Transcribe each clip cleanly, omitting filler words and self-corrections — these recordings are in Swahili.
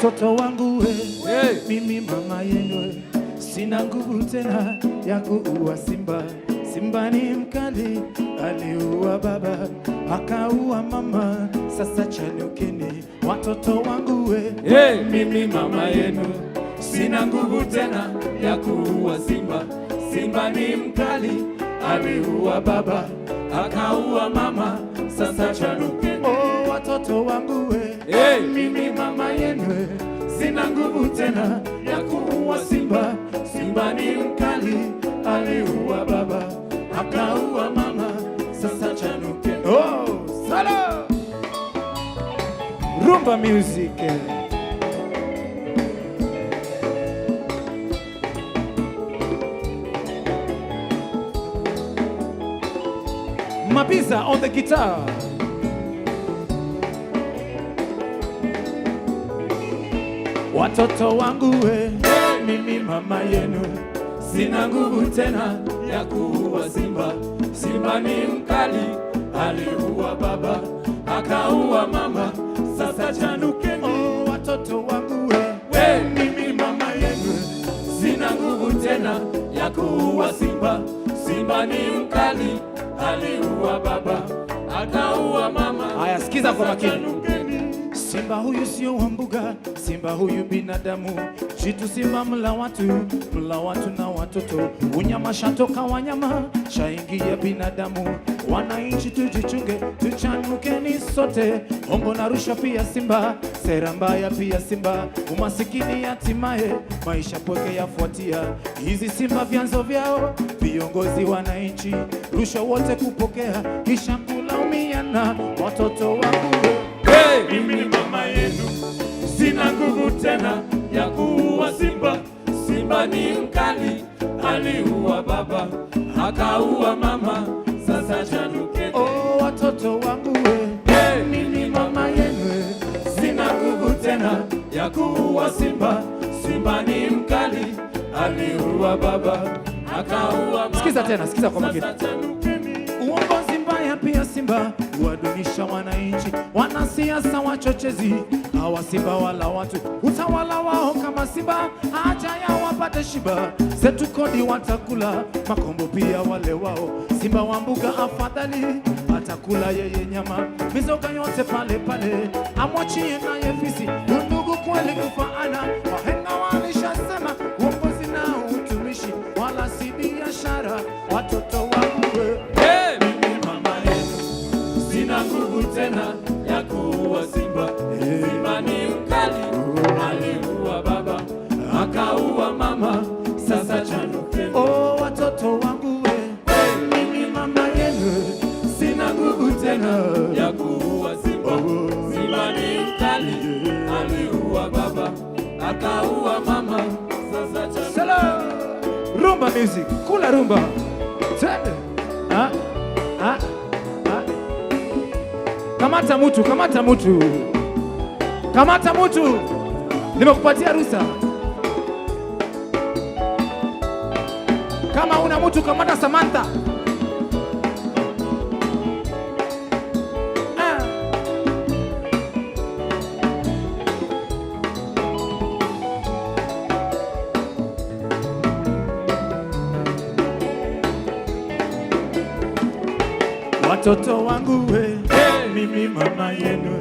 Watoto wangu we, Hey. Mimi mama yenu we, sina nguvu tena ya kuua simba. Simba ni mkali, aliua baba akaua mama. Sasa chanukeni, watoto wangu we. Hey, mimi mama yenu, sina nguvu tena ya kuua simba. Simba ni mkali, aliua baba akaua mama. Sasa chanukeni. Oh, watoto wangu we. Hey. Mimi mama yenu we, sina nguvu tena ya kuua simba. Simba ni mkali, aliua baba akaua mama. Sasa chanukeni. Oh, sala rumba music. Mapisa on the guitar. Watoto wangu we, mimi mama yenu, Sina nguvu tena ya kuua simba. Simba ni mkali, aliua baba akaua mama. Sasa chanukeni. Oh, watoto wangu we, We, mimi mama yenu, sina nguvu tena ya kuua simba. Simba ni mkali, aliua baba akaua mama. Haya, sikiza kwa Sasa makini. chanukeni. Simba huyu sio wa mbuga, simba huyu binadamu. Jitu simba mla watu na watoto. Unyama shatoka wanyama, shaingia binadamu. Wananchi tujichunge, tuchanukeni sote. Hongo na rushwa pia simba, sera mbaya pia simba. Umasikini hatimaye, maisha pweke yafuatia. Hizi simba vyanzo vyao, viongozi wananchi. Rushwa wote kupokea, kisha kulaumiana. Watoto wangu. Hey, mimi mama yenu, sina nguvu tena ya kuua simba. Simba ni mkali, aliua baba akaua mama. Sasa chanukeni. Oh, watoto wangu we, Hey, mimi mama yenu, sina nguvu tena ya kuua simba. Simba ni mkali, aliua baba akaua mama. Sikiza tena, sikiza kwa makini. Sasa chanukeni. Uongozi mbaya pia simba wadunisha wananchi, wanasiasa wachochezi hawa simba wala watu, utawala wao kama simba, haja ya wapate shiba, zetu kodi watakula, makombo pia wale wao. Simba wa mbuga afadhali atakula yeye nyama, mizoga yote pale pale, amwachie naye fisi, undugu kweli kufaana. Wahenga walishasema uongozi na utumishi wala si biashara. Watoto wangu we. Hey, mimi mama yenu, sina nguvu tena ya kuua simba. Simba ni mkali, aliua baba akaua mama. Sasa chanukeni. Oh, watoto wangu we, mimi mama yenu, Sina nguvu tena ya kuua simba. Simba ni mkali, aliua baba akaua mama. Sasa chanukeni. Sala rumba music, kula rumba. Twende. Ah, ah, ah. Kamata mutu, kamata mutu, kamata mutu, nimekupatia ruhusa. Kama una mutu, kamata Samantha. Ah. Watoto wangu we, Hey. mimi mama yenu,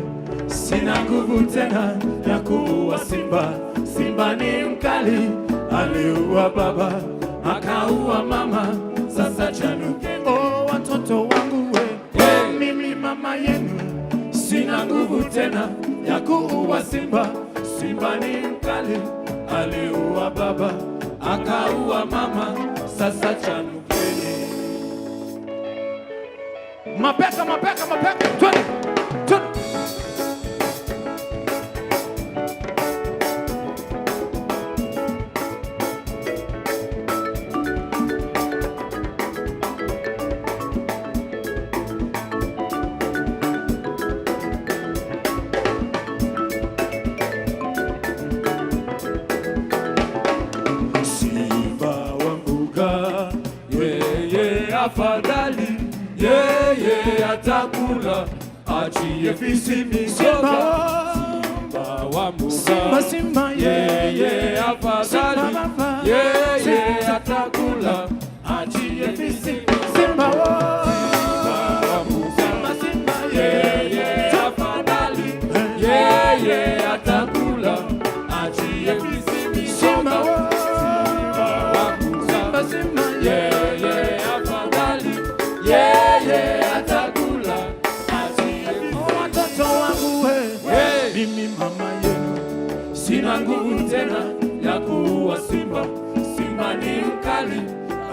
sina nguvu tena ya kuua simba. Simba ni mkali, aliua baba akaua mama. Sasa chanukeni. Oh, watoto wangu we, Hey. mimi mama yenu, sina nguvu tena ya kuua simba. Simba ni mkali, aliua baba akaua mama. Sasa chanukeni. Mapeka, mapeka, mapeka, twende, twende. Simba wa mbuga, yeye afadhali, yeye atakula, achie fisi mizoga. Simba, Simba wa mbuga, Simba. Simba simba Yeye afadhali, Simba baba. yeye atakula, achie fisi. Simba wo. Simba simba Yeye afadhali, yeye atakula, achie fisi Simba mizoga. wo. Simba wakuza. Simba simba Yeye afadhali, yeye atakula, achie fisi. Oh, watoto wangu we. Hey. Mimi mama yenu Sina nguvu tena ya kuua simba. Simba ni mkali,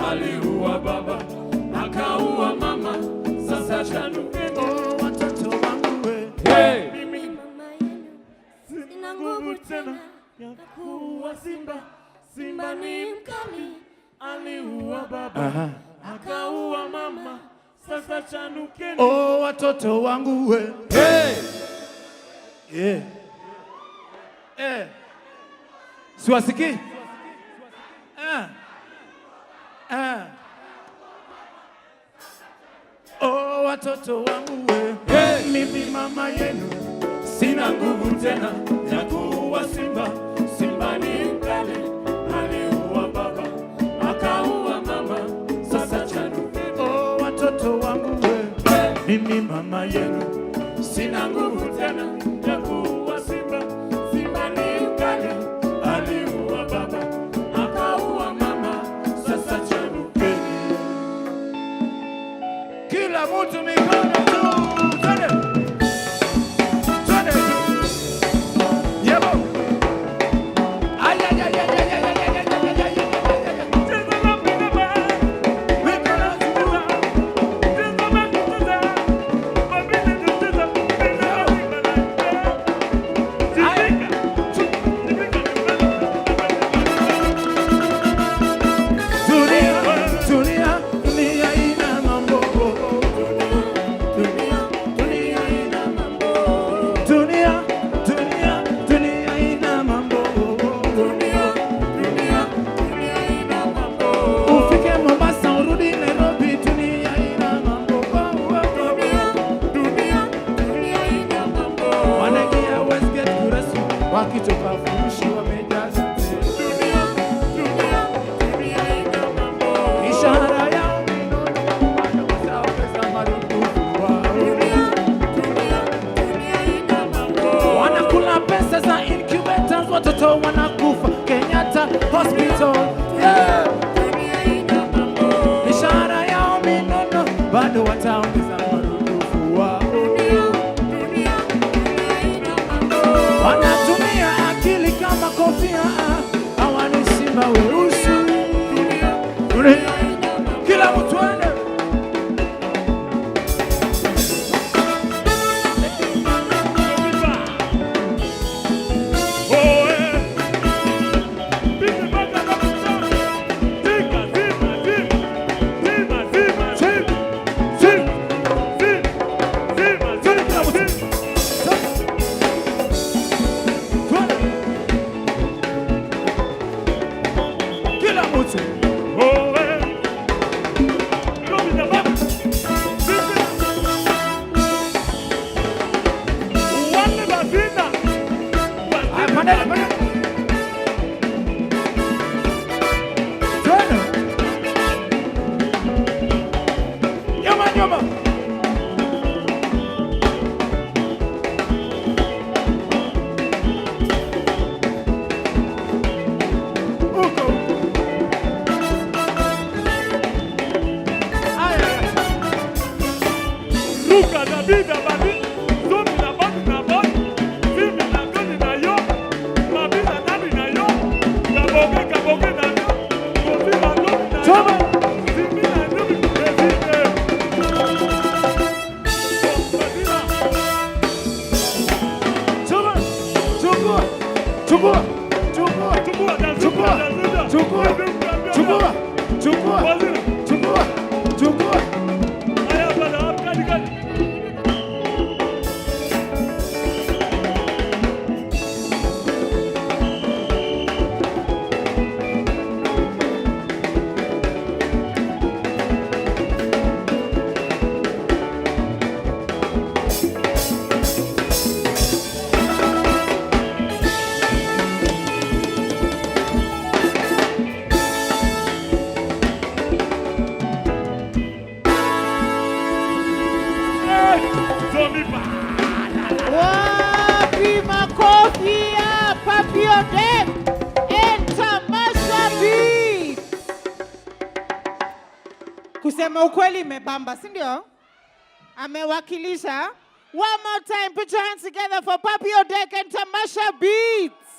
aliua baba akaua mama, sasa chanukeni. Oh, watoto wangu we. Hey! Mimi mama yenu, sina nguvu tena ya kuua simba. Simba ni mkali, Aliua baba Aha. akaua mama, sasa chanukeni. Oh, watoto wangu we. Hey! Yeah. Eh. Siwasikii? Eh. Eh. Oh, watoto wangu we. Hey! Mimi mama yenu Sina nguvu tena ya kuua simba. Simba ni mkali, aliua baba akaua mama, sasa chanukeni. Oh, watoto wangu we. Mimi mama yenu Sina nguvu tena ya kuua simba. Simba ni mkali, aliua baba akaua mama, sasa chanukeni. Kila mtu mikono juu. Twende. Twende juu. Yebo. Ay, ay, ay, ay, ay, ay, ay, ay, ay, ay, ay, ay, ay, ay. Mikono juu. Dunia, dunia, dunia ina mambo. dunia, dunia ina mambo. Dunia, dunia, dunia ina mambo. Dunia, dunia, dunia ina mambo. Ufike Mombasa urudi Nairobi, dunia ina mambo. Dunia, dunia, dunia ina mambo. Wanaingia Westgate Kurasu, wakitoka furushi wamejaza. Dunia, dunia, dunia ina mambo. Mishahara yao minono, wanauza pesa marudufu wao. Dunia, dunia, dunia ina mambo. Wanakula pesa za incubators, watoto wanakufa Kenyatta Hospital. Yeah. Dunia ina mambo. Mishahara yao minono, bado wataongeza marudufu wao. Dunia, dunia, dunia ina mambo. Wanatumia akili kama kofia, hawa ni simba weusi. Dunia, Dunia. dunia ina mambo. Kila mtu ende. Twende. Kila mtu. Haya, pandeni, pandeni. Twende. Nyuma, nyuma. Huko. Haya, haya. Ruka na bida babi, zomi na babi na babi, zimi na goni na yo, mabi na nabi na yo, kaboge kaboge na yo, kofi na lobi na yo, Choma. zimi na lobi ezime. Chukua, chukua, chukua, chukua, chukua, chukua, chukua, chukua, chukua, chukua. Haya bana, kadi kadi. Zombie pa. Wapi makofi ya Papi Odek and Tamasha Beats? Kusema ukweli imebamba, si ndio? Amewakilisha. One more time, put your hands together for Papi Odek and Tamasha Beats.